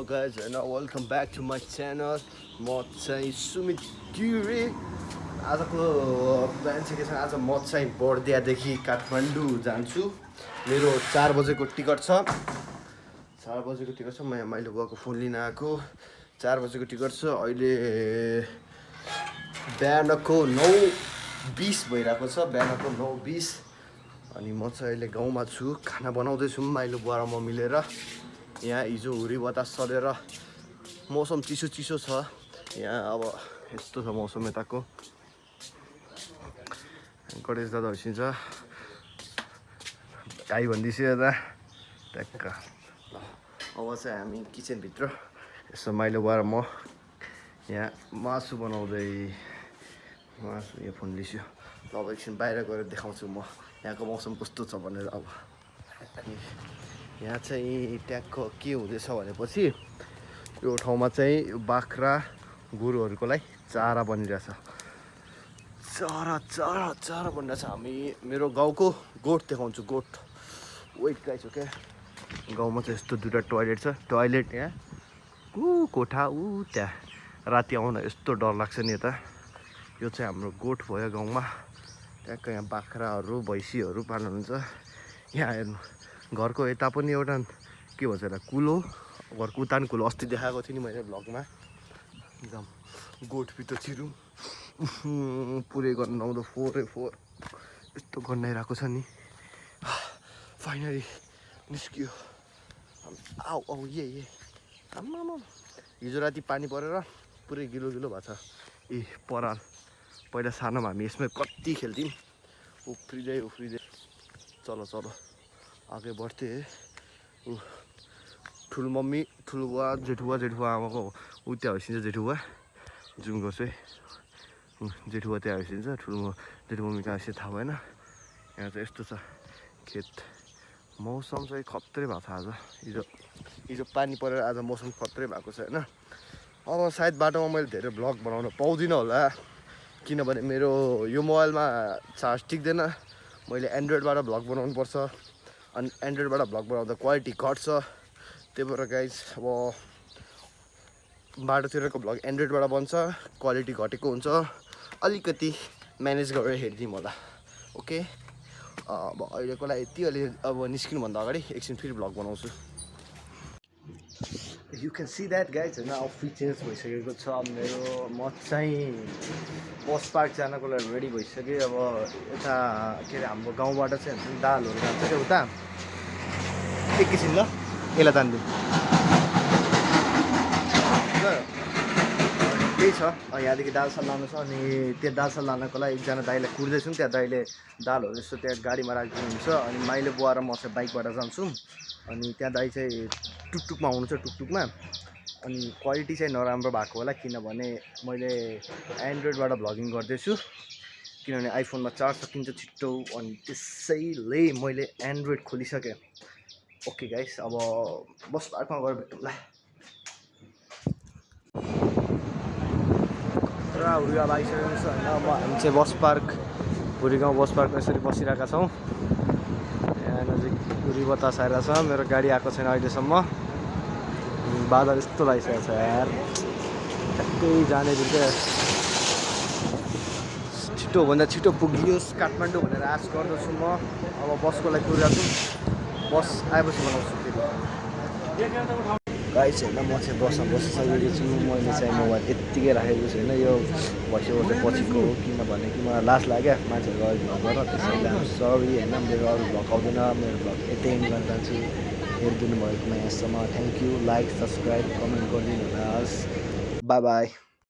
guys and welcome back to my channel. म चाहिँ सुमित गिरी। आजको प्लान चाहिँ के छ, आज म चाहिँ बर्दियादेखि काठमाडौँ जान्छु। मेरो 4 बजेको टिकट छ। 4 बजेको टिकट छ। मैले बुवाको फोन लिन आएको। 4 बजेको टिकट छ। अहिले बिहानको 9:20 भइरहेको छ। बिहानको 9:20 अनि म चाहिँ अहिले गाउँमा छु। खाना बनाउँदैछु माइलो बुवा र म मिलेर। यहाँ हिजो हुरी बतास चलेर मौसम चिसो चिसो छ। यहाँ अब यस्तो छ मौसम यताको। गणेश दादा होइसिन्छ गाई भन्दैछ यता ट्याक्क। अब चाहिँ हामी किचनभित्र यसो माइलो बुवा र म यहाँ मासु बनाउँदै। मासु यो फोन लिस्यो। ल अब एकछिन बाहिर गएर देखाउँछु म यहाँको मौसम कस्तो छ भनेर। अब यहाँ चाहिँ ट्याक्क के हुँदैछ भनेपछि यो ठाउँमा चाहिँ बाख्रा गोरुहरूको लागि चारा बनिरहेछ। चारा चारा चारा बनिरहेछ। मेरो गाउँको गोठ देखाउँछु। गोठ वेट गाइस ओके। गाउँमा चाहिँ यस्तो दुईवटा टोइलेट छ। टोइलेट यहाँ कोठा त्यहाँ। राति आउन यस्तो डर लाग्छ नि यता। यो चाहिँ हाम्रो गोठ भयो गाउँमा। ट्याक्क यहाँ बाख्राहरू भैँसीहरू पाल्नुहुन्छ। यहाँ हेर्नु घरको यता पनि एउटा के भन्छ यसलाई कुलो। घरको उता नि कुलो। अस्ति देखाएको थिएँ नि मैले भ्लगमा। एकदम गोठभित्र छिरौँ पुरै गर्न आउँदो 4 यस्तो गन्नाइरहेको छ नि। फाइनली निस्कियो। आऊ आऊ ये आम्मामा। हिजो राति पानी परेर पुरै गिलो गिलो भएको छ। पराल पहिला सानोमा हामी यसमै कति खेल्थ्यौँ। उफ्रिँदै चलो आगे बढ्थे। ठुलो मम्मी ठुलो बुवा जेठुवा आमाको त्यहाँ होइसिन्छ। जेठुवा जुम गर्छु है। जेठुवा त्यहाँ होइसिन्छ। ठुलो जेठु मम्मी कहाँ होइसिन्छ थाहा भएन। यहाँ चाहिँ यस्तो छ खेत। मौसम चाहिँ खत्रै भएको छ आज। हिजो पानी परेर आज मौसम खत्रै भएको छ होइन। अब सायद बाटोमा मैले धेरै भ्लग बनाउन पाउँदिनँ होला, किनभने मेरो यो मोबाइलमा चार्ज टिक्दैन। मैले एन्ड्रोइडबाट भ्लग बनाउनुपर्छ। अनि एन्ड्रोइडबाट भ्लग बनाउँदा क्वालिटी घट्छ। त्यही भएर गाइज अब बाटोतिरको भ्लग एन्ड्रोइडबाट बन्छ। क्वालिटी घटेको हुन्छ। अलिकति म्यानेज गरेर हेरिदिउँ होला। ओके अब अहिलेको लागि यति। अलि अब निस्किनुभन्दा अगाडि एकछिन फेरि भ्लग बनाउँछु। You can see that guys होइन। आउटफिट चेन्ज भइसकेको छ मेरो। म चाहिँ बस पार्क जानको लागि रेडी भइसकेँ। अब यता के अरे हाम्रो गाउँबाट चाहिँ हामी दालहरू जान्छ क्या उता। एकैछिन ल यसलाई तान्दिउँ। त्यही छ। यहाँदेखि दालसाल लानु छ। अनि त्यो दालसाल लानको लागि एकजना दाइलाई कुर्दैछौँ। त्यहाँ दाइले दालहरू यस्तो त्यहाँ गाडीमा राखिदिनुहुन्छ। अनि माइलो बुवा र म चाहिँ बाइकबाट जान्छौँ। अनि त्यहाँ दाइ चाहिँ टुकटुकमा आउनु छ। टुकटुकमा अनि क्वालिटी चाहिँ नराम्रो भएको होला, किनभने मैले एन्ड्रोइडबाट भ्लगिङ गर्दैछु। किनभने आइफोनमा चार्ज सकिन्छ छिट्टो। अनि त्यसैले मैले एन्ड्रोइड खोलिसकेँ। ओके गाइस अब बस पार्कमा गएर भेटौँ ल। पुरा हुरी अब आइसकेको छ होइन। अब हामी चाहिँ बस पार्क भुरी गाउँ बस पार्कमा यसरी बसिरहेका छौँ। यहाँ नजिक हुरी बतास आइरहेको छ। मेरो गाडी आएको छैन अहिलेसम्म। बादल यस्तो लागिसकेको छ यार। ट्याक्कै जाने दिन चाहिँ छिटोभन्दा छिटो पुगियोस् काठमाडौँ भनेर आश गर्दछु म। अब बसको लागि कुरिरहेको छु। बस आएपछि बनाउँछु फेरि गाइस होइन। म चाहिँ बसमा बसिसकेको छु। मैले चाहिँ मोबाइल यत्तिकै राखेको छु होइन। यो भइसक्यो चाहिँ पछिको हो, किनभने कि मलाई लाज लाग्यो मान्छेहरूको अगाडि भ्लग गर्न। त्यसैले सरी होइन। मेरो अरू भ्लग आउँदैन। मेरो भ्लग यतै एन्ड गर्न जान्छु। हेरिदिनु भएकोमा यहाँसम्म thank you. Like subscribe comment गरिदिनु होला। By by.